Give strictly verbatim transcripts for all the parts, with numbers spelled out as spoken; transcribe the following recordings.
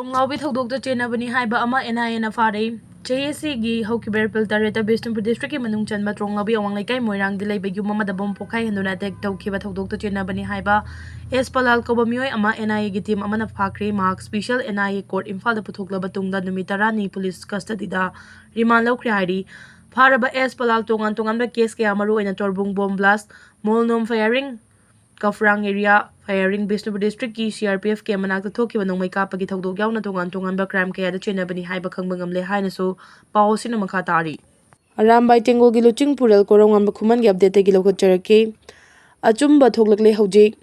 ꯇ꯭ꯔꯣꯡꯂꯥꯎꯕꯤ ꯊꯧꯗꯣꯛꯇ ꯆꯦꯟꯅꯕꯅꯤ ꯍꯥꯏꯕ ꯑꯃ N I A ꯅ ꯐꯥꯔꯦ꯫ J A C ꯒꯤ ꯍꯧꯈꯤꯕ April ꯇꯔꯦꯠꯇ ꯕꯤꯁꯅꯨꯄꯨꯔ district ꯀꯤ ꯃꯅꯨꯡ ꯆꯟꯕ ꯇ꯭ꯔꯣꯡꯂꯥꯎꯕꯤ ꯑꯋꯥꯡ ꯂꯩꯀꯥꯏ ꯃꯣꯏꯔꯥꯡꯗ ꯂꯩꯕ ꯌꯨꯝ ꯑꯃꯗ bomb ꯄꯣꯈꯥꯏꯍꯟꯗꯨꯅ attack ꯇꯧꯈꯤꯕ ꯊꯧꯗꯣꯛꯇ ꯆꯦꯟꯅꯕꯅꯤ ꯍꯥꯏꯕ S ꯄꯂꯥꯜ ꯀꯧꯕ ꯃꯤꯑꯣꯏ ꯑꯃ N I A ꯒꯤ team ꯑꯃꯅ ꯐꯥꯈ꯭ꯔꯦ꯫ ꯃꯍꯥꯛ special N I A court ꯏꯝꯐꯥꯜꯗ ꯄꯨꯊꯣꯛꯂꯕ ꯇꯨꯡꯗ ꯅꯨꯃꯤꯠ ꯇꯔꯥꯅꯤ police custody ꯗ remand ꯂꯧꯈ꯭ꯔꯦ ꯍꯥꯏꯔꯤ꯫ ꯐꯥꯔꯕ S ꯄꯂꯥꯜ ꯇꯣꯉꯥꯟ ꯇꯣꯉꯥꯟꯕ case ꯀꯌꯥ, ꯃꯔꯨꯑꯣꯏꯅ ꯇꯣꯔꯕꯨꯡ bomb blast, ꯃꯣꯜꯅꯣꯝ firing, ꯀꯐ꯭ꯔꯥꯡ area firing, Bishnupur district ꯀꯤ C R P F camp ꯃꯅꯥꯛꯇ ꯊꯣꯛꯈꯤꯕ ꯅꯣꯡꯃꯩ ꯀꯥꯞꯄꯒꯤ ꯊꯧꯗꯣꯛ ꯌꯥꯎꯅ ꯇꯣꯉꯥꯟ ꯇꯣꯉꯥꯟꯕ crime ꯀꯌꯥꯗ ꯆꯦꯟꯅꯕꯅꯤ ꯍꯥꯏꯕ ꯈꯪꯕ ꯉꯝꯂꯦ ꯍꯥꯏꯅꯁꯨ ꯄꯥꯎ ꯑꯁꯤꯅ ꯃꯈꯥ ꯇꯥꯔꯤ꯫ ꯑꯔꯥꯝꯕꯥꯏ ꯇꯦꯡꯒꯣꯜꯒꯤ ꯂꯨꯆꯤꯡ ꯄꯨꯔꯦꯜ ꯀꯣꯔꯧꯉꯥꯟꯕ ꯈꯨꯃꯟꯒꯤ update ꯇꯒꯤ ꯂꯧꯈꯠꯆꯔꯛꯀꯦ꯫ ꯑꯆꯨꯝꯕ ꯊꯣꯛꯂꯛꯂꯦ ꯍꯧꯖꯤꯛ꯫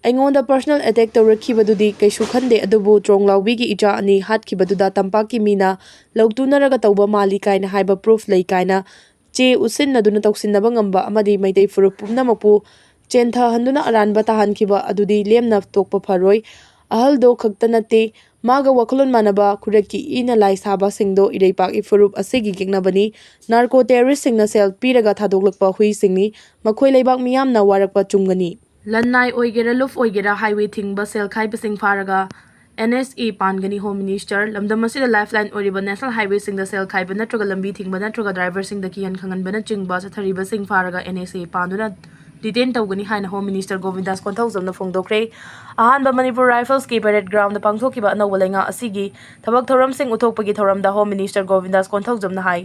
ꯑꯩꯉꯣꯟꯗ personal attack ꯇꯧꯔꯛꯈꯤꯕꯗꯨꯗꯤ ꯀꯩꯁꯨ ꯈꯟꯗꯦ, ꯑꯗꯨꯕꯨ ꯇ꯭ꯔꯣꯡꯂꯥꯎꯕꯤꯒꯤ ꯏꯆꯥ ꯑꯅꯤ ꯍꯥꯠꯈꯤꯕꯗꯨꯗ ꯇꯝꯄꯥꯛꯀꯤ ꯃꯤꯅ ꯂꯧꯇꯨꯅꯔꯒ ꯇꯧꯕ ꯃꯥꯜꯂꯤ ꯀꯥꯏꯅ ꯍꯥꯏꯕ proof ꯂꯩ ꯀꯥꯏꯅ ꯆꯦ ꯎꯠꯁꯤꯟꯅꯗꯨꯅ ꯇꯧꯁꯤꯟꯅꯕ ꯉꯝꯕ ꯑꯃꯗꯤ ꯃꯩꯇꯩ ꯐꯨꯔꯨꯞ ꯄꯨꯝꯅꯃꯛꯄꯨ ꯆꯦꯟꯊꯍꯟꯗꯨꯅ ꯑꯔꯥꯟꯕ ꯇꯥꯍꯟꯈꯤꯕ ꯑꯗꯨꯗꯤ ꯂꯦꯝꯅ ꯇꯣꯛꯄ ꯐꯔꯣꯏ꯫ ꯑꯍꯜꯗꯣ ꯈꯛꯇ ꯅꯠꯇꯦ, ꯃꯥꯒ ꯋꯥꯈꯜꯂꯣꯟ ꯃꯥꯟꯅꯕ ꯈꯨꯔꯦꯠꯀꯤ ꯏꯅ ꯂꯥꯏ ꯁꯥꯕꯁꯤꯡꯗꯣ ꯏꯔꯩꯄꯥꯛ ꯏꯐꯨꯔꯨꯞ ꯑꯁꯤꯒꯤ ꯌꯦꯛꯅꯕꯅꯤ꯫ Narco terrorist ꯁꯤꯡꯅ ꯁꯦꯜ ꯄꯤꯔꯒ ꯊꯥꯗꯣꯛꯂꯛꯄ ꯍꯨꯏꯁꯤꯡꯅꯤ꯫ ꯃꯈꯣꯏ ꯂꯩꯕꯥꯛ ꯃꯤꯌꯥꯝꯅ ꯋꯥꯔꯛꯄ ꯆꯨꯝꯒꯅꯤ꯫ ꯂꯟꯅꯥꯏ ꯑꯣꯏꯒꯦꯔꯥ, ꯂꯨꯞ ꯑꯣꯏꯒꯦꯔꯥ, highway ꯊꯤꯡꯕ, ꯁꯦꯜ ꯈꯥꯏꯕꯁꯤꯡ ꯐꯥꯔꯒ N S A ꯄꯥꯟꯒꯅꯤ꯫ Home Minister, ꯂꯝꯗꯝ ꯑꯁꯤꯗ lifeline ꯑꯣꯏꯔꯤꯕ national highway ꯁꯤꯡꯗ ꯁꯦꯜ ꯈꯥꯏꯕ ꯅꯠꯇ꯭ꯔꯒ ꯂꯝꯕꯤ ꯊꯤꯡꯕ ꯅꯠꯇ꯭ꯔꯒ driver ꯁꯤꯡꯗ ꯀꯤꯍꯟ ꯈꯪꯍꯟꯕꯅꯆꯤꯡꯕ ꯆꯠꯊꯔꯤꯕꯁꯤꯡ ꯐꯥꯔꯒ N S A ꯄꯥꯟꯗꯨꯅ detain ꯇꯧꯒꯅꯤ ꯍꯥꯏꯅ Home Minister ꯒꯣꯕꯤꯟꯗꯥꯁ ꯀꯣꯟꯊꯧꯖꯝꯅ ꯐꯣꯡꯗꯣꯛꯈ꯭ꯔꯦ꯫ ꯑꯍꯥꯟꯕ ꯃꯅꯤꯄꯨꯔ Rifles ꯀꯤ parade ground ꯗ ꯄꯥꯡꯊꯣꯛꯈꯤꯕ ꯑꯅꯧꯕ ꯂꯩꯉꯥꯛ ꯑꯁꯤꯒꯤ ꯊꯕꯛ ꯊꯧꯔꯝꯁꯤꯡ ꯎꯠꯊꯣꯛꯄꯒꯤ ꯊꯧꯔꯝꯗ Home Minister ꯒꯣꯕꯤꯟꯗꯥꯁ ꯀꯣꯟꯊꯧꯖꯝꯅ ꯍꯥꯏ,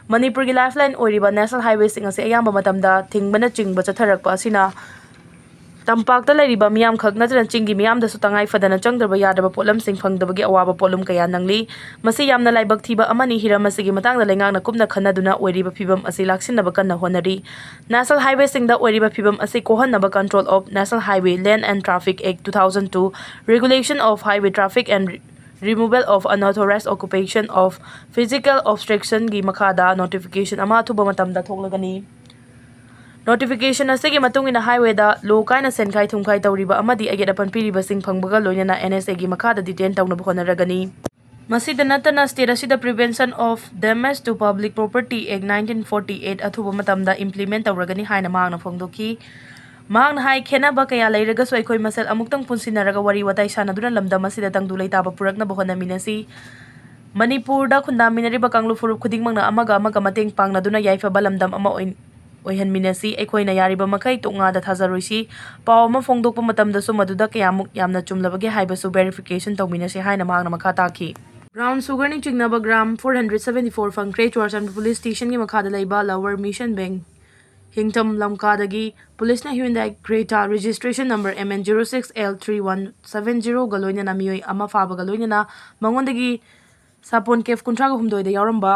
ꯃꯅꯤꯄꯨꯔꯒꯤ lifeline ꯑꯣꯏꯔꯤꯕ national highway ꯁꯤꯡ ꯑꯁꯤ ꯑꯌꯥꯝꯕ ꯃꯇꯝꯗ ꯊꯤꯡꯕꯅꯆꯤꯡꯕ ꯆꯠꯊꯔꯛꯄ ꯑꯁꯤꯅ ꯇꯝꯄꯥꯛꯇ ꯂꯩꯔꯤꯕ ꯃꯤꯌꯥꯝꯈꯛ ꯅꯠꯇꯅ ꯆꯤꯡꯒꯤ ꯃꯤꯌꯥꯝꯗꯁꯨ ꯇꯉꯥꯏ ꯐꯗꯅ ꯆꯪꯗ꯭ꯔꯕ ꯌꯥꯗ꯭ꯔꯕ ꯄꯣꯠꯂꯝꯁꯤꯡ ꯐꯪꯗꯕꯒꯤ ꯑꯋꯥꯕ ꯄꯣꯠꯂꯨꯝ ꯀꯌꯥ ꯅꯪꯂꯤ꯫ ꯃꯁꯤ ꯌꯥꯝꯅ ꯂꯥꯏꯕꯛ ꯊꯤꯕ ꯑꯃꯅꯤ꯫ ꯍꯤꯔꯝ ꯑꯁꯤꯒꯤ ꯃꯇꯥꯡꯗ ꯂꯩꯉꯥꯛꯅ ꯀꯨꯞꯅ ꯈꯟꯅꯗꯨꯅ ꯑꯣꯏꯔꯤꯕ ꯐꯤꯕꯝ ꯑꯁꯤ ꯂꯥꯛꯁꯤꯟꯅꯕ ꯀꯟꯅ ꯍꯣꯠꯅꯔꯤ꯫ National highway ꯁꯤꯡꯗ ꯑꯣꯏꯔꯤꯕ ꯐꯤꯕꯝ ꯑꯁꯤ ꯀꯣꯛꯍꯟꯅꯕ Control of National Highway Land and Traffic Act two thousand two, Regulation of Highway Traffic and Removal of Unauthorized Occupation of Physical Obstruction ꯒꯤ ꯃꯈꯥꯗ notification ꯑꯃ ꯑꯊꯨꯕ ꯃꯇꯝꯗ ꯊꯣꯛꯂꯒꯅꯤ꯫ Notification ꯑꯁꯤꯒꯤ ꯃꯇꯨꯡ ꯏꯟꯅ highway ꯗ ꯂꯣ ꯀꯥꯏꯅ ꯁꯦꯟꯈꯥꯏ ꯊꯨꯝꯈꯥꯏ ꯇꯧꯔꯤꯕ ꯑꯃꯗꯤ ꯑꯌꯦꯠ ꯑꯄꯟ ꯄꯤꯔꯤꯕꯁꯤꯡ ꯐꯪꯕꯒ ꯂꯣꯏꯅꯅ N S A ꯒꯤ ꯃꯈꯥꯗ detain ꯇꯧꯅꯕ ꯍꯣꯠꯅꯔꯒꯅꯤ꯫ ꯃꯁꯤꯗ ꯅꯠꯇꯅ state ꯑꯁꯤꯗ Prevention of Damage to Public Property Act nineteen forty eight ꯑꯊꯨꯕ ꯃꯇꯝꯗ implement ꯇꯧꯔꯒꯅꯤ ꯍꯥꯏꯅ ꯃꯍꯥꯛꯅ ꯐꯣꯡꯗꯣꯛꯈꯤ꯫ ꯃꯍꯥꯛꯅ ꯍꯥꯏ, ꯈꯦꯠꯅꯕ ꯀꯌꯥ ꯂꯩꯔꯒꯁꯨ ꯑꯩꯈꯣꯏ ꯃꯁꯦꯜ ꯑꯃꯨꯛꯇꯪ ꯄꯨꯟꯁꯤꯟꯅꯔꯒ ꯋꯥꯔꯤ ꯋꯥꯇꯥꯏ ꯁꯥꯟꯅꯗꯨꯅ ꯂꯝꯗꯝ ꯑꯁꯤꯗ ꯇꯪꯗꯨ ꯂꯩꯇꯥꯕ ꯄꯨꯔꯛꯅꯕ ꯍꯣꯠꯅꯃꯤꯟꯅꯁꯤ꯫ ꯃꯅꯤꯄꯨꯔꯗ ꯈꯨꯟꯗꯥꯃꯤꯟꯅꯔꯤꯕ ꯀꯥꯡꯂꯨꯞ ꯐꯨꯔꯨꯞ ꯈꯨꯗꯤꯡꯃꯛꯅ ꯑꯃꯒ ꯑꯃꯒ ꯃꯇꯦꯡ ꯄꯥꯡꯅꯗꯨꯅ ꯌꯥꯏꯐꯕ ꯂꯝꯗꯝ ꯑꯃ ꯑꯣꯏ-, ꯑꯣꯏꯍꯟꯃꯤꯟꯅꯁꯤ꯫ ꯑꯩꯈꯣꯏꯅ ꯌꯥꯔꯤꯕ ꯃꯈꯩ ꯇꯣꯛꯉꯥꯗ ꯊꯥꯖꯔꯣꯏꯁꯤ꯫ ꯄꯥꯎ ꯑꯃ ꯐꯣꯡꯗꯣꯛꯄ ꯃꯇꯝꯗꯁꯨ ꯃꯗꯨꯗ ꯀꯌꯥꯃꯨꯛ ꯌꯥꯝꯅ ꯆꯨꯝꯂꯕꯒꯦ ꯍꯥꯏꯕꯁꯨ verification ꯇꯧꯃꯤꯟꯅꯁꯤ ꯍꯥꯏꯅ ꯃꯍꯥꯛꯅ ꯃꯈꯥ ꯇꯥꯈꯤ꯫ Brown sugarꯅ ꯆꯤꯡꯅꯕ gram four hundred seventy four ꯐꯪꯈ꯭ꯔꯦ꯫ ꯆꯨꯔꯥꯆꯥꯟꯄꯨꯔ police stationꯒꯤ ꯃꯈꯥꯗ ꯂꯩꯕ Lower Mission Bank ꯍꯤꯡꯊꯝ ꯂꯝꯀꯥꯗꯒꯤ ꯄꯨꯂꯤꯁꯅ Hyundai Creta registration number M N zero six L three one seven zeroꯒ ꯂꯣꯏꯅꯅ ꯃꯤꯑꯣꯏ ꯑꯃ ꯐꯥꯕꯒ ꯂꯣꯏꯅꯅ ꯃꯉꯣꯟꯗꯒꯤ ꯁꯥꯄꯣꯟ case ꯀꯨꯟꯊ꯭ꯔꯥꯒ ꯍꯨꯝꯗꯣꯏꯗ ꯌꯥꯎꯔꯝꯕ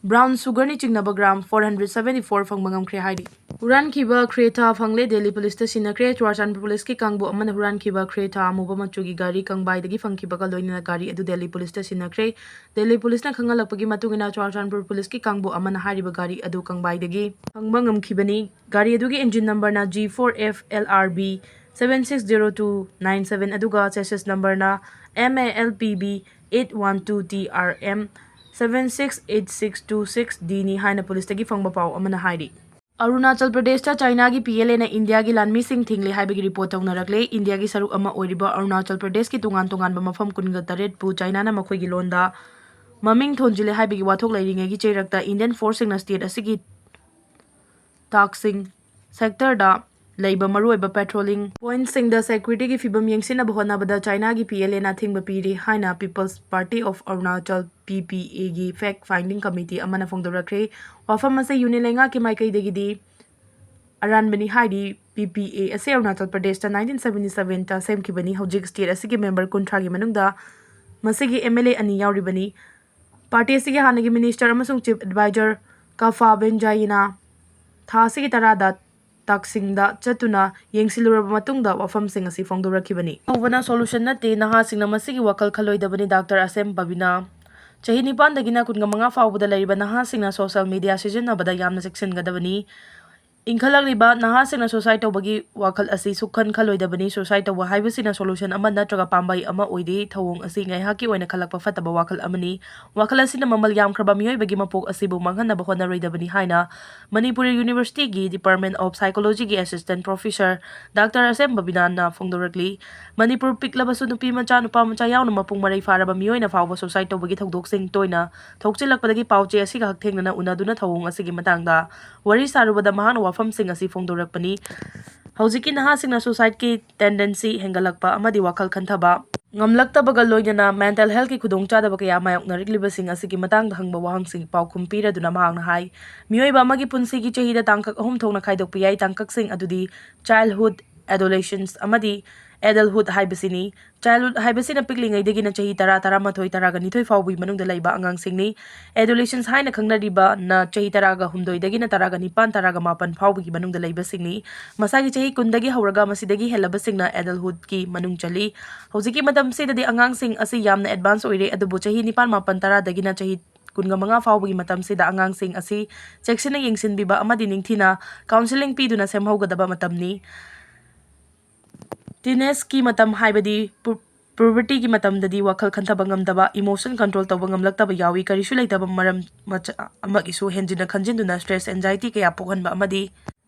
brown sugarꯅ ꯆꯤꯡꯅꯕ gram four hundred seventy four ꯐꯪꯕ ꯉꯝꯈ꯭ꯔꯦ ꯍꯥꯏꯔꯤ꯫ ꯍꯨꯔꯥꯟꯈꯤꯕ Creta ꯐꯪꯂꯦ, ꯗꯦꯜꯂꯤ ꯄꯨꯂꯤꯁꯇ ꯁꯤꯟꯅꯈ꯭ꯔꯦ꯫ ꯆꯨꯔꯥꯆꯥꯟꯄꯨꯔ ꯄꯨꯂꯤꯁꯀꯤ ꯀꯥꯡꯕꯨ ꯑꯃꯅ ꯍꯨꯔꯥꯟꯈꯤꯕ Creta ꯑꯃꯨꯕ ꯃꯆꯨꯒꯤ ꯒꯥꯔꯤ ꯀꯪꯕꯥꯏꯗꯒꯤ ꯐꯪꯈꯤꯕꯒ ꯂꯣꯏꯅꯅ ꯒꯥꯔꯤ ꯑꯗꯨ ꯗꯦꯜꯂꯤ ꯄꯨꯂꯤꯁꯇ ꯁꯤꯟꯅꯈ꯭ꯔꯦ꯫ ꯗꯦꯜꯂꯤ ꯄꯨꯂꯤꯁꯅ ꯈꯪꯍꯜꯂꯛꯄꯒꯤ ꯃꯇꯨꯡ ꯏꯟꯅ, ꯆꯨꯔꯥꯆꯥꯟꯄꯨꯔ ꯄꯨꯂꯤꯁꯀꯤ ꯀꯥꯡꯕꯨ ꯑꯃꯅ ꯍꯥꯏꯔꯤꯕ ꯒꯥꯔꯤ ꯑꯗꯨ ꯀꯪꯕꯥꯏꯗꯒꯤ ꯐꯪꯕ ꯉꯝꯈꯤꯕꯅꯤ꯫ ꯒꯥꯔꯤ ꯑꯗꯨꯒꯤ engine numberꯅ G four F L R B seven six zero two nine seven, ꯑꯗꯨꯒ chassis numberꯅ M A L P B eight one two T R M seven six eight six two six Dꯅꯤ ꯍꯥꯏꯅ ꯄꯨꯂꯤꯁꯇꯒꯤ ꯐꯪꯕ ꯄꯥꯎ ꯑꯃꯅ ꯍꯥꯏꯔꯤ꯫ ꯑꯔꯨꯅꯥꯆꯜ ꯄ꯭ꯔꯗꯦꯁꯇ ꯆꯥꯏꯅꯥꯒꯤ P L Aꯅ ꯏꯟꯗꯤꯌꯥꯒꯤ ꯂꯥꯟꯃꯤꯁꯤꯡ ꯊꯤꯡꯂꯦ ꯍꯥꯏꯕꯒꯤ ꯔꯤꯄꯣꯔꯠ ꯇꯧꯅꯔꯛꯂꯦ꯫ ꯏꯟꯗꯤꯌꯥꯒꯤ ꯁꯔꯨꯛ ꯑꯃ ꯑꯣꯏꯔꯤꯕ ꯑꯔꯨꯅꯥꯆꯜ ꯄ꯭ꯔꯗꯦꯁꯀꯤ ꯇꯣꯉꯥꯟ ꯇꯣꯉꯥꯟꯕ ꯃꯐꯝ ꯀꯨꯟꯒ ꯇꯔꯦꯠꯄꯨ ꯆꯥꯏꯅꯥꯅ ꯃꯈꯣꯏꯒꯤ ꯂꯣꯟꯗ ꯃꯃꯤꯡ ꯊꯣꯟꯖꯤꯜꯂꯦ ꯍꯥꯏꯕꯒꯤ ꯋꯥꯊꯣꯛ ꯂꯩꯔꯤꯉꯩꯒꯤ ꯆꯩꯔꯛꯇ Indian forceꯁꯤꯡꯅ state ꯑꯁꯤꯒꯤ ꯇꯥꯛꯁꯤꯡ sectorꯗ ꯂꯩꯕ ꯃꯔꯨꯑꯣꯏꯕ patrolling pointꯁꯤꯡꯗ securityꯒꯤ ꯐꯤꯕꯝ ꯌꯦꯡꯁꯤꯟꯅꯕ ꯍꯣꯠꯅꯕꯗ ꯆꯥꯏꯅꯥꯒꯤ P L Aꯅ ꯑꯊꯤꯡꯕ ꯄꯤꯔꯤ ꯍꯥꯏꯅ People's Party of Arunachal, P P Aꯒꯤ fact finding committee ꯑꯃꯅ ꯐꯣꯡꯗꯣꯔꯛꯈ꯭ꯔꯦ꯫ ꯋꯥꯐꯝ ꯑꯁꯤ union ꯂꯩꯉꯥꯛꯀꯤ ꯃꯥꯏꯀꯩꯗꯒꯤꯗꯤ ꯑꯔꯥꯟꯕꯅꯤ ꯍꯥꯏꯔꯤ꯫ P P A ꯑꯁꯤ ꯑꯔꯨꯅꯥꯆꯜ ꯄ꯭ꯔꯗꯦꯁꯇ nineteen seventy sevenꯇ ꯁꯦꯝꯈꯤꯕꯅꯤ꯫ ꯍꯧꯖꯤꯛ state ꯑꯁꯤꯒꯤ member ꯀꯨꯟꯊ꯭ꯔꯥꯒꯤ ꯃꯅꯨꯡꯗ ꯃꯁꯤꯒꯤ M L A ꯑꯅꯤ ꯌꯥꯎꯔꯤꯕꯅꯤ꯫ Party ꯑꯁꯤꯒꯤ ꯍꯥꯟꯅꯒꯤ minister ꯑꯃꯁꯨꯡ chief adviser ꯀꯐꯥ ꯕꯦꯟꯖꯥꯏꯅ ꯊꯥ ꯑꯁꯤꯒꯤ ꯇꯔꯥꯗ ꯇꯥꯛꯁꯤꯡꯗ ꯆꯠꯇꯨꯅ ꯌꯦꯡꯁꯤꯜꯂꯨꯔꯕ ꯃꯇꯨꯡꯗ ꯋꯥꯐꯝꯁꯤꯡ ꯑꯁꯤ ꯐꯣꯡꯗꯣꯔꯛꯈꯤꯕꯅꯤ꯫ ꯇꯧꯕꯅ solution ꯅꯠꯇꯦ, ꯅꯍꯥꯁꯤꯡꯅ ꯃꯁꯤꯒꯤ ꯋꯥꯈꯜ ꯈꯜꯂꯣꯏꯗꯕꯅꯤ꯫ Doctor ꯑꯁꯦꯝ ꯕꯕꯤꯅꯥ꯫ ꯆꯍꯤ ꯅꯤꯄꯥꯟꯗꯒꯤꯅ ꯀꯨꯟꯒ ꯃꯉꯥ ꯐꯥꯎꯕꯗ ꯂꯩꯔꯤꯕ ꯅꯍꯥꯁꯤꯡꯅ social media ꯁꯤꯖꯤꯟꯅꯕꯗ ꯌꯥꯝꯅ ꯆꯦꯛꯁꯤꯟꯒꯗꯕꯅꯤ꯫ ꯏꯟꯈꯠꯂꯛꯂꯤꯕ ꯅꯍꯥꯁꯤꯡꯅ suicide ꯇꯧꯕꯒꯤ ꯋꯥꯈꯜ ꯑꯁꯤ ꯁꯨꯛꯈꯟ ꯈꯜꯂꯣꯏꯗꯕꯅꯤ꯫ Suicide ꯇꯧꯕ ꯍꯥꯏꯕꯁꯤꯅ solution ꯑꯃ ꯅꯠꯇ꯭ꯔꯒ ꯄꯥꯝꯕꯩ ꯑꯃ ꯑꯣꯏꯗꯦ꯫ ꯊꯧꯑꯣꯡ ꯑꯁꯤ ꯉꯥꯏꯍꯥꯛꯀꯤ ꯑꯣꯏꯅ ꯈꯜꯂꯛꯄ ꯐꯠꯇꯕ ꯋꯥꯈꯜ ꯑꯃꯅꯤ꯫ ꯋꯥꯈꯜ ꯑꯁꯤꯅ ꯃꯃꯜ ꯌꯥꯝꯈ꯭ꯔꯕ ꯃꯤꯑꯣꯏꯕꯒꯤ ꯃꯄꯣꯛ ꯑꯁꯤꯕꯨ ꯃꯥꯡꯍꯟꯅꯕ ꯍꯣꯠꯅꯔꯣꯏꯗꯕꯅꯤ ꯍꯥꯏꯅ Manipuri Universityꯒꯤ Department of Psychologyꯒꯤ Assistant Professor Doctor ꯑꯁꯦꯝ ꯕꯕꯤꯅꯥꯅ ꯐꯣꯡꯗꯣꯔꯛꯂꯤ꯫ Manipur ꯄꯤꯛꯂꯕꯁꯨ ꯅꯨꯄꯤ ꯃꯆꯥ, ꯅꯨꯄꯥ ꯃꯆꯥ ꯌꯥꯎꯅ ꯃꯄꯨꯡ ꯃꯔꯩ ꯐꯥꯔꯕ ꯃꯤꯑꯣꯏꯅ ꯐꯥꯎꯕ suicide ꯇꯧꯕꯒꯤ ꯊꯧꯗꯣꯛꯁꯤꯡ ꯇꯣꯏꯅ ꯊꯣꯛꯆꯤꯜꯂꯛꯄꯗꯒꯤ ꯄꯥꯎ ꯆꯦ ꯑꯁꯤꯒ ꯍꯛꯊꯦꯡꯅꯅ ꯎꯅꯗꯨꯅ ꯊꯧꯑꯣꯡ ꯑꯁꯤꯒꯤ ꯃꯇꯥꯡꯗ ꯋꯥꯔꯤ ꯁꯥꯔꯨꯕꯗ ꯃꯍꯥꯛꯅ ꯋꯥꯐꯝꯁꯤꯡ ꯑꯁꯤ ꯐꯣꯡꯗꯣꯔꯛꯄꯅꯤ꯫ ꯍꯧꯖꯤꯛꯀꯤ ꯅꯍꯥꯁꯤꯡꯅ suicideꯀꯤ tendency ꯍꯦꯟꯒꯠꯂꯛꯄ ꯑꯃꯗꯤ ꯋꯥꯈꯜ ꯈꯟꯊꯕ ꯉꯝꯂꯛꯇꯕꯒ ꯂꯣꯏꯅꯅ mental healthꯀꯤ ꯈꯨꯗꯣꯡꯆꯥꯗꯕ ꯀꯌꯥ ꯃꯥꯌꯣꯛꯅꯔꯛꯂꯤꯕꯁꯤꯡ ꯑꯁꯤꯒꯤ ꯃꯇꯥꯡꯗ ꯍꯪꯕ ꯋꯥꯍꯪꯁꯤꯡ ꯄꯥꯎꯈꯨꯝ ꯄꯤꯔꯗꯨꯅ ꯃꯍꯥꯛꯅ ꯍꯥꯏ, ꯃꯤꯑꯣꯏꯕ ꯑꯃꯒꯤ ꯄꯨꯟꯁꯤꯒꯤ ꯆꯍꯤꯗ ꯇꯥꯡꯀꯛ ꯑꯍꯨꯝ ꯊꯣꯛꯅ ꯈꯥꯏꯗꯣꯛꯄ ꯌꯥꯏ꯫ ꯇꯥꯡꯀꯛꯁꯤꯡ ꯑꯗꯨꯗꯤ childhood, adolescence ꯑꯃꯗꯤ adulthood ꯍꯥꯏꯕꯁꯤꯅꯤ꯫ Childhood ꯍꯥꯏꯕꯁꯤꯅ ꯄꯤꯛꯂꯤꯉꯩꯗꯒꯤꯅ ꯆꯍꯤ ꯇꯔꯥ, ꯇꯔꯥꯃꯥꯊꯣꯏ, ꯇꯔꯥꯒ ꯅꯤꯊꯣꯏ ꯐꯥꯎꯕꯒꯤ ꯃꯅꯨꯡꯗ ꯂꯩꯕ ꯑꯉꯥꯡꯁꯤꯡꯅꯤ꯫ Adolescence ꯍꯥꯏꯅ ꯈꯪꯅꯔꯤꯕꯅ ꯆꯍꯤ ꯇꯔꯥꯒ ꯍꯨꯝꯗꯣꯏꯗꯒꯤꯅ ꯇꯔꯥꯒ ꯅꯤꯄꯥꯟ, ꯇꯔꯥꯒ ꯃꯥꯄꯟ ꯐꯥꯎꯕꯒꯤ ꯃꯅꯨꯡꯗ ꯂꯩꯕꯁꯤꯡꯅꯤ꯫ ꯃꯁꯥꯒꯤ ꯆꯍꯤ ꯀꯨꯟꯗꯒꯤ ꯍꯧꯔꯒ ꯃꯁꯤꯗꯒꯤ ꯍꯦꯜꯂꯕꯁꯤꯡꯅ adulthoodꯀꯤ ꯃꯅꯨꯡ ꯆꯜꯂꯤ꯫ ꯍꯧꯖꯤꯛꯀꯤ ꯃꯇꯝꯁꯤꯗꯗꯤ ꯑꯉꯥꯡꯁꯤꯡ ꯑꯁꯤ ꯌꯥꯝꯅ advance ꯑꯣꯏꯔꯦ, ꯑꯗꯨꯕꯨ ꯆꯍꯤ ꯅꯤꯄꯥꯟ, ꯃꯥꯄꯟ, ꯇꯔꯥꯗꯒꯤꯅ ꯆꯍꯤ ꯀꯨꯟꯒ ꯃꯉꯥ ꯐꯥꯎꯕꯒꯤ ꯃꯇꯝꯁꯤꯗ ꯑꯉꯥꯡꯁꯤꯡ ꯑꯁꯤ ꯆꯦꯛꯁꯤꯟꯅ ꯌꯦꯡꯁꯤꯟꯕꯤꯕ ꯑꯃꯗꯤ ꯅꯤꯡꯊꯤꯅ counselling ꯄꯤꯗꯨꯅ ꯁꯦꯝꯍꯧꯒꯗꯕ ꯃꯇꯝꯅꯤ꯫ Teenageꯀꯤ ꯃꯇꯝ ꯍꯥꯏꯕꯗꯤ ꯄꯨ-, pubertyꯒꯤ ꯃꯇꯝꯗꯗꯤ ꯋꯥꯈꯜ ꯈꯟꯊꯕ ꯉꯝꯗꯕ, emotion control ꯇꯧꯕ ꯉꯝꯂꯛꯇꯕ ꯌꯥꯎꯏ꯫ ꯀꯔꯤꯁꯨ ꯂꯩꯇꯕ ꯃꯔꯝ ꯃꯆꯥ ꯑꯃꯒꯤꯁꯨ ꯍꯦꯟꯖꯤꯟꯅ ꯈꯟꯖꯤꯟꯗꯨꯅ stress, anxiety ꯀꯌꯥ ꯄꯣꯛꯍꯟꯕ ꯑꯃꯗꯤ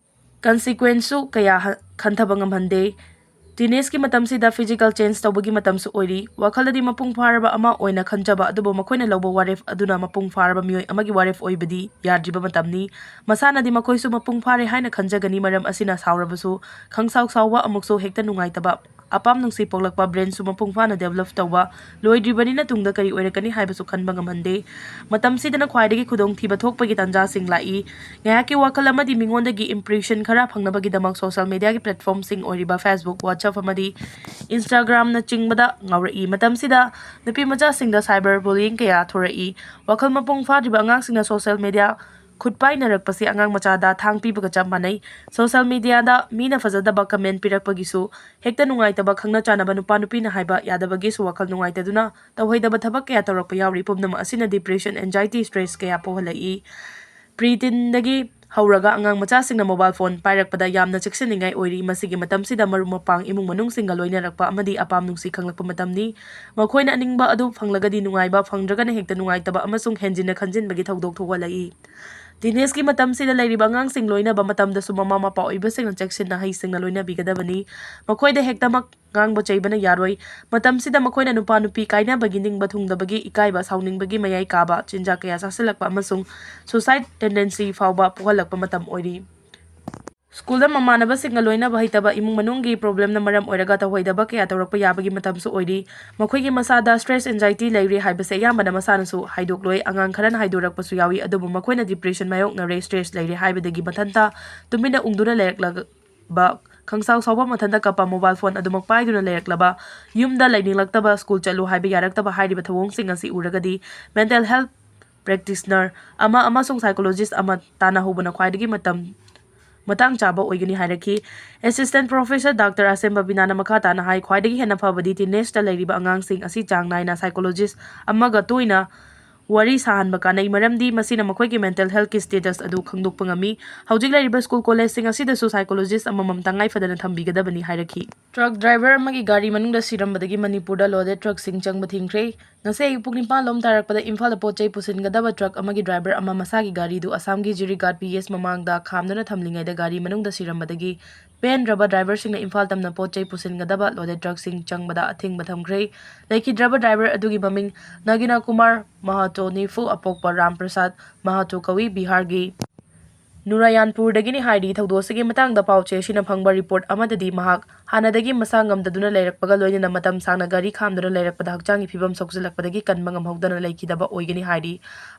consequenceꯁꯨ ꯀꯌꯥ ꯍ-, ꯈꯟꯊꯕ ꯉꯝꯍꯟꯗꯦ꯫ Teenageꯀꯤ ꯃꯇꯝꯁꯤꯗ physical change ꯇꯧꯕꯒꯤ ꯃꯇꯝꯁꯨ ꯑꯣꯏꯔꯤ꯫ ꯋꯥꯈꯜꯗꯗꯤ ꯃꯄꯨꯡ ꯐꯥꯔꯕ ꯑꯃ ꯑꯣꯏꯅ ꯈꯟꯖꯕ, ꯑꯗꯨꯕꯨ ꯃꯈꯣꯏꯅ ꯂꯧꯕ ꯋꯥꯔꯦꯞ ꯑꯗꯨꯅ ꯃꯄꯨꯡ ꯐꯥꯔꯕ ꯃꯤꯑꯣꯏ ꯑꯃꯒꯤ ꯋꯥꯔꯦꯞ ꯑꯣꯏꯕꯗꯤ ꯌꯥꯗ꯭ꯔꯤꯕ ꯃꯇꯝꯅꯤ꯫ ꯃꯁꯥꯅꯗꯤ ꯃꯈꯣꯏꯁꯨ ꯃꯄꯨꯡ ꯐꯥꯔꯦ ꯍꯥꯏꯅ ꯈꯟꯖꯒꯅꯤ, ꯃꯔꯝ ꯑꯁꯤꯅ ꯁꯥꯎꯔꯕꯁꯨ, ꯈꯪꯁꯥꯎ ꯁꯥꯎꯕ, ꯑꯃꯨꯛꯁꯨ ꯍꯦꯛꯇ ꯅꯨꯡꯉꯥꯏꯇꯕ, ꯑꯄꯥꯝ ꯅꯨꯡꯁꯤ ꯄꯣꯛꯂꯛꯄ, brainꯁꯨ ꯃꯄꯨꯡ ꯐꯥꯅ develop ꯇꯧꯕ ꯂꯣꯏꯗ꯭ꯔꯤꯕꯅꯤꯅ ꯇꯨꯡꯗ ꯀꯔꯤ ꯑꯣꯏꯔꯛꯀꯅꯤ ꯍꯥꯏꯕꯁꯨ ꯈꯟꯕ ꯉꯝꯍꯟꯗꯦ꯫ ꯃꯇꯝꯁꯤꯗꯅ ꯈ꯭ꯋꯥꯏꯗꯒꯤ ꯈꯨꯗꯣꯡꯊꯤꯕ ꯊꯣꯛꯄꯒꯤ ꯇꯥꯟꯖꯥꯁꯤꯡ ꯂꯥꯛꯏ꯫ ꯉꯥꯏꯍꯥꯛꯀꯤ ꯋꯥꯈꯜ ꯑꯃꯗꯤ ꯃꯤꯉꯣꯟꯗꯒꯤ impression ꯈꯔ ꯐꯪꯅꯕꯒꯤꯗꯃꯛ social mediaꯒꯤ platformꯁꯤꯡ ꯑꯣꯏꯔꯤꯕ Facebook, WhatsApp ꯑꯃꯗꯤ Instagramꯅꯆꯤꯡꯕꯗ ꯉꯥꯎꯔꯛꯏ꯫ ꯃꯇꯝꯁꯤꯗ ꯅꯨꯄꯤ ꯃꯆꯥꯁꯤꯡꯗ cyber bullying ꯀꯌꯥ ꯊꯣꯔꯛꯏ꯫ ꯋꯥꯈꯜ ꯃꯄꯨꯡ ꯐꯥꯗ꯭ꯔꯤꯕ ꯑꯉꯥꯡꯁꯤꯡꯅ social media ꯈꯨꯠ ꯄꯥꯏꯅꯔꯛꯄꯁꯤ ꯑꯉꯥꯡ ꯃꯆꯥꯗ ꯊꯥꯡ ꯄꯤꯕꯒ ꯆꯞ ꯃꯥꯟꯅꯩ꯫ Social mediaꯗ ꯃꯤꯅ ꯐꯖꯗꯕ comment ꯄꯤꯔꯛꯄꯒꯤꯁꯨ ꯍꯦꯛꯇ ꯅꯨꯡꯉꯥꯏꯇꯕ, ꯈꯪꯅ ꯆꯥꯟꯅꯕ ꯅꯨꯄꯥ ꯅꯨꯄꯤꯅ ꯍꯥꯏꯕ ꯌꯥꯗꯕꯒꯤꯁꯨ ꯋꯥꯈꯜ ꯅꯨꯡꯉꯥꯏꯇꯗꯨꯅ ꯇꯧꯍꯩꯗꯕ ꯊꯕꯛ ꯀꯌꯥ ꯇꯧꯔꯛꯄ ꯌꯥꯎꯔꯤ꯫ ꯄꯨꯝꯅꯃꯛ ꯑꯁꯤꯅ depression, anxiety, stress ꯀꯌꯥ ꯄꯣꯛꯍꯜꯂꯛꯏ꯫ Preteenꯗꯒꯤ ꯍꯧꯔꯒ ꯑꯉꯥꯡ ꯃꯆꯥꯁꯤꯡꯅ mobile phone ꯄꯥꯏꯔꯛꯄꯗ ꯌꯥꯝꯅ ꯆꯦꯛꯁꯤꯟꯅꯤꯡꯉꯥꯏ ꯑꯣꯏꯔꯤ꯫ ꯃꯁꯤꯒꯤ ꯃꯇꯝꯁꯤꯗ ꯃꯔꯨꯞ ꯃꯄꯥꯡ, ꯏꯃꯨꯡ ꯃꯅꯨꯡꯁꯤꯡꯒ ꯂꯣꯏꯅꯔꯛꯄ ꯑꯃꯗꯤ ꯑꯄꯥꯝ ꯅꯨꯡꯁꯤ ꯈꯪꯂꯛꯄ ꯃꯇꯝꯅꯤ꯫ ꯃꯈꯣꯏꯅ ꯑꯅꯤꯡꯕ ꯑꯗꯨ ꯐꯪꯂꯒꯗꯤ ꯅꯨꯡꯉꯥꯏꯕ, ꯐꯪꯗ꯭ꯔꯒꯅ ꯍꯦꯛꯇ ꯅꯨꯡꯉꯥꯏꯇꯕ ꯑꯃꯁꯨꯡ ꯍꯦꯟꯖꯤꯟꯅ ꯈꯟꯖꯤꯟꯕꯒꯤ ꯊꯧꯗꯣꯛ ꯊꯣꯛꯍꯜꯂꯛꯏ꯫ Teenage-ꯀꯤ ꯃꯇꯝꯁꯤꯗ ꯂꯩꯔꯤꯕ ꯑꯉꯥꯡꯁꯤꯡ ꯂꯣꯏꯅꯕ ꯃꯇꯝꯗꯁꯨ ꯃꯃꯥ ꯃꯄꯥ ꯑꯣꯏꯕꯁꯤꯡꯅ ꯆꯦꯛꯁꯤꯟꯅ ꯍꯩꯁꯤꯡꯅ ꯂꯣꯏꯅꯕꯤꯒꯗꯕꯅꯤ꯫ ꯃꯈꯣꯏꯗ ꯍꯦꯛꯇꯃꯛ ꯉꯥꯡꯕ ꯆꯩꯕꯅ ꯌꯥꯔꯣꯏ꯫ ꯃꯇꯝꯁꯤꯗ ꯃꯈꯣꯏꯅ ꯅꯨꯄꯥ ꯅꯨꯄꯤ ꯀꯥꯏꯅꯕꯒꯤ ꯅꯤꯡꯕ ꯊꯨꯡꯗꯕꯒꯤ, ꯏꯀꯥꯏꯕ, ꯁꯥꯎꯅꯤꯡꯕꯒꯤ, ꯃꯌꯥꯏ ꯀꯥꯕ, ꯆꯤꯟꯖꯥꯛ ꯀꯌꯥ ꯆꯥꯁꯤꯜꯂꯛꯄ ꯑꯃꯁꯨꯡ suicide tendency ꯐꯥꯎꯕ ꯄꯣꯛꯍꯜꯂꯛꯄ ꯃꯇꯝ ꯑꯣꯏꯔꯤ꯫ School-ꯗ ꯃꯃꯥꯟꯅꯕꯁꯤꯡꯒ ꯂꯣꯏꯅꯕ ꯍꯩꯇꯕ, ꯏꯃꯨꯡ ꯃꯅꯨꯡꯒꯤ problem-ꯅ ꯃꯔꯝ ꯑꯣꯏꯔꯒ ꯇꯧꯍꯩꯗꯕ ꯀꯌꯥ ꯇꯧꯔꯛꯄ ꯌꯥꯕꯒꯤ ꯃꯇꯝꯁꯨ ꯑꯣꯏꯔꯤ꯫ ꯃꯈꯣꯏꯒꯤ ꯃꯁꯥꯗ stress, anxiety ꯂꯩꯔꯦ ꯍꯥꯏꯕꯁꯦ ꯑꯌꯥꯝꯕꯅ ꯃꯁꯥꯅꯁꯨ ꯍꯥꯏꯗꯣꯛꯂꯣꯏ꯫ ꯑꯉꯥꯡ ꯈꯔꯅ ꯍꯥꯏꯗꯣꯔꯛꯄꯁꯨ ꯌꯥꯎꯏ, ꯑꯗꯨꯕꯨ ꯃꯈꯣꯏꯅ depression ꯃꯥꯌꯣꯛꯅꯔꯦ, stress ꯂꯩꯔꯦ ꯍꯥꯏꯕꯗꯒꯤ ꯃꯊꯟꯇ ꯇꯨꯃꯤꯟꯅ ꯎꯪꯗꯨꯅ ꯂꯩꯔꯛꯂꯕ, ꯈꯪꯁꯥꯎ ꯁꯥꯎꯕ, ꯃꯊꯟꯇ ꯀꯞꯄ, mobile phone ꯑꯗꯨꯃꯛ ꯄꯥꯏꯗꯨꯅ ꯂꯩꯔꯛꯂꯕ, ꯌꯨꯝꯗ ꯂꯩꯅꯤꯡꯂꯛꯇꯕ, school ꯆꯠꯂꯨ ꯍꯥꯏꯕ ꯌꯥꯔꯛꯇꯕ ꯍꯥꯏꯔꯤꯕ ꯊꯧꯑꯣꯡꯁꯤꯡ ꯑꯁꯤ ꯎꯔꯒꯗꯤ mental health practitioner ꯑꯃ ꯑꯃꯁꯨꯡ psychologist ꯑꯃ ꯇꯥꯟꯅꯍꯧꯕꯅ ꯈ꯭ꯋꯥꯏꯗꯒꯤ ꯃꯇꯝ, ꯃꯇꯥꯡ ꯆꯥꯕ ꯑꯣꯏꯒꯅꯤ ꯍꯥꯏꯔꯛꯈꯤ꯫ Assistant Professor Doctor ꯑꯁꯦꯝꯕ ꯕꯤꯅꯥꯅ ꯃꯈꯥ ꯇꯥꯅ ꯍꯥꯏ, ꯈ꯭ꯋꯥꯏꯗꯒꯤ ꯍꯦꯟꯅ ꯐꯕꯗꯤ teenage-ꯇ ꯂꯩꯔꯤꯕ ꯑꯉꯥꯡꯁꯤꯡ ꯑꯁꯤ ꯆꯥꯡ ꯅꯥꯏꯅ psychologist ꯑꯃꯒ ꯇꯣꯏꯅ ꯋꯥꯔꯤ ꯁꯥꯍꯟꯕ ꯀꯥꯟꯅꯩ, ꯃꯔꯝꯗꯤ ꯃꯁꯤꯅ ꯃꯈꯣꯏꯒꯤ mental health-ꯀꯤ status ꯑꯗꯨ ꯈꯪꯗꯣꯛꯄ ꯉꯝꯃꯤ꯫ ꯍꯧꯖꯤꯛ ꯂꯩꯔꯤꯕ school, college-ꯁꯤꯡ ꯑꯁꯤꯗꯁꯨ psychologist ꯑꯃꯃꯝ ꯇꯉꯥꯏ ꯐꯗꯅ ꯊꯝꯕꯤꯒꯗꯕꯅꯤ ꯍꯥꯏꯔꯛꯈꯤ꯫ Truck driver ꯑꯃꯒꯤ ꯒꯥꯔꯤ ꯃꯅꯨꯡꯗ ꯁꯤꯔꯝꯕꯗꯒꯤ ꯃꯅꯤꯄꯨꯔꯗ loaded truck-ꯁꯤꯡ ꯆꯪꯕ ꯊꯤꯡꯈ꯭ꯔꯦ꯫ ꯉꯁꯤ ꯑꯌꯨꯛ ꯄꯨꯡ ꯅꯤꯄꯥꯟ ꯂꯣꯝ ꯇꯥꯔꯛꯄꯗ ꯏꯝꯐꯥꯜꯗ ꯄꯣꯠ ꯆꯩ ꯄꯨꯁꯤꯟꯒꯗꯕ truck ꯑꯃꯒꯤ driver ꯑꯃ ꯃꯁꯥꯒꯤ ꯒꯥꯔꯤꯗꯨ ꯑꯁꯥꯝꯒꯤ ꯖꯤꯔꯤꯒꯥꯠ P S ꯃꯃꯥꯡꯗ ꯈꯥꯝꯗꯨꯅ ꯊꯝꯂꯤꯉꯩꯗ ꯒꯥꯔꯤ ꯃꯅꯨꯡꯗ ꯁꯤꯔꯝꯕꯗꯒꯤ ꯄꯦꯟꯗ꯭ꯔꯕ driver-ꯁꯤꯡꯅ ꯏꯝꯐꯥꯜ ꯇꯝꯅ ꯄꯣꯠ ꯆꯩ ꯄꯨꯁꯤꯟꯒꯗꯕ loaded truck-ꯁꯤꯡ ꯆꯪꯕꯗ ꯑꯊꯤꯡꯕ ꯊꯝꯈ꯭ꯔꯦ꯫ ꯂꯩꯈꯤꯗ꯭ꯔꯕ driver ꯑꯗꯨꯒꯤ ꯃꯃꯤꯡ ꯅꯒꯤꯅꯥ ꯀꯨꯃꯥꯔ ꯃꯍꯥꯇꯣ, ꯅꯤꯐꯨ ꯑꯄꯣꯛꯄ ꯔꯥꯝ ꯄ꯭ꯔꯁꯥꯗ ꯃꯍꯥꯇꯣ ꯀꯧꯏ, ꯕꯤꯍꯥꯔꯒꯤ ꯅꯨꯔꯥꯌꯥꯟꯄꯨꯔꯗꯒꯤꯅꯤ ꯍꯥꯏꯔꯤ꯫ ꯊꯧꯗꯣꯛ ꯑꯁꯤꯒꯤ ꯃꯇꯥꯡꯗ ꯄꯥꯎ ꯆꯦ ꯑꯁꯤꯅ ꯐꯪꯕ report ꯑꯃꯗꯗꯤ ꯃꯍꯥꯛ ꯍꯥꯟꯅꯗꯒꯤ ꯃꯁꯥ ꯉꯝꯗꯗꯨꯅ ꯂꯩꯔꯛꯄꯒ ꯂꯣꯏꯅꯅ ꯃꯇꯝ ꯁꯥꯡꯅ ꯒꯥꯔꯤ ꯈꯥꯝꯗꯨꯅ ꯂꯩꯔꯛꯄꯗ ꯍꯛꯆꯥꯡꯒꯤ ꯐꯤꯕꯝ ꯁꯣꯛꯆꯤꯜꯂꯛꯄꯗꯒꯤ ꯀꯟꯕ ꯉꯝꯍꯧꯗꯅ ꯂꯩꯈꯤꯗꯕ ꯑꯣꯏꯒꯅꯤ ꯍꯥꯏꯔꯤ꯫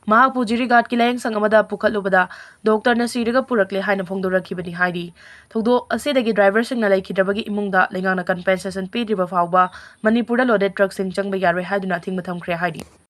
ꯃꯍꯥꯛꯄꯨ ꯖꯤꯔꯤꯒꯥꯠꯀꯤ ꯂꯥꯌꯦꯡꯁꯪ ꯑꯃꯗ ꯄꯨꯈꯠꯂꯨꯕꯗ doctor-ꯅ ꯁꯤꯔꯒ ꯄꯨꯔꯛꯂꯦ ꯍꯥꯏꯅ ꯐꯣꯡꯗꯣꯔꯛꯈꯤꯕꯅꯤ ꯍꯥꯏꯔꯤ꯫ ꯊꯧꯗꯣꯛ ꯑꯁꯤꯗꯒꯤ driver-ꯁꯤꯡꯅ ꯂꯩꯈꯤꯗ꯭ꯔꯕꯒꯤ ꯏꯃꯨꯡꯗ ꯂꯩꯉꯥꯛꯅ compensation ꯄꯤꯗ꯭ꯔꯤꯕ ꯐꯥꯎꯕ ꯃꯅꯤꯄꯨꯔꯗ loaded truck-ꯁꯤꯡ ꯆꯪꯕ ꯌꯥꯔꯣꯏ ꯍꯥꯏꯗꯨꯅ ꯑꯊꯤꯡꯕ ꯊꯝꯈ꯭ꯔꯦ ꯍꯥꯏꯔꯤ꯫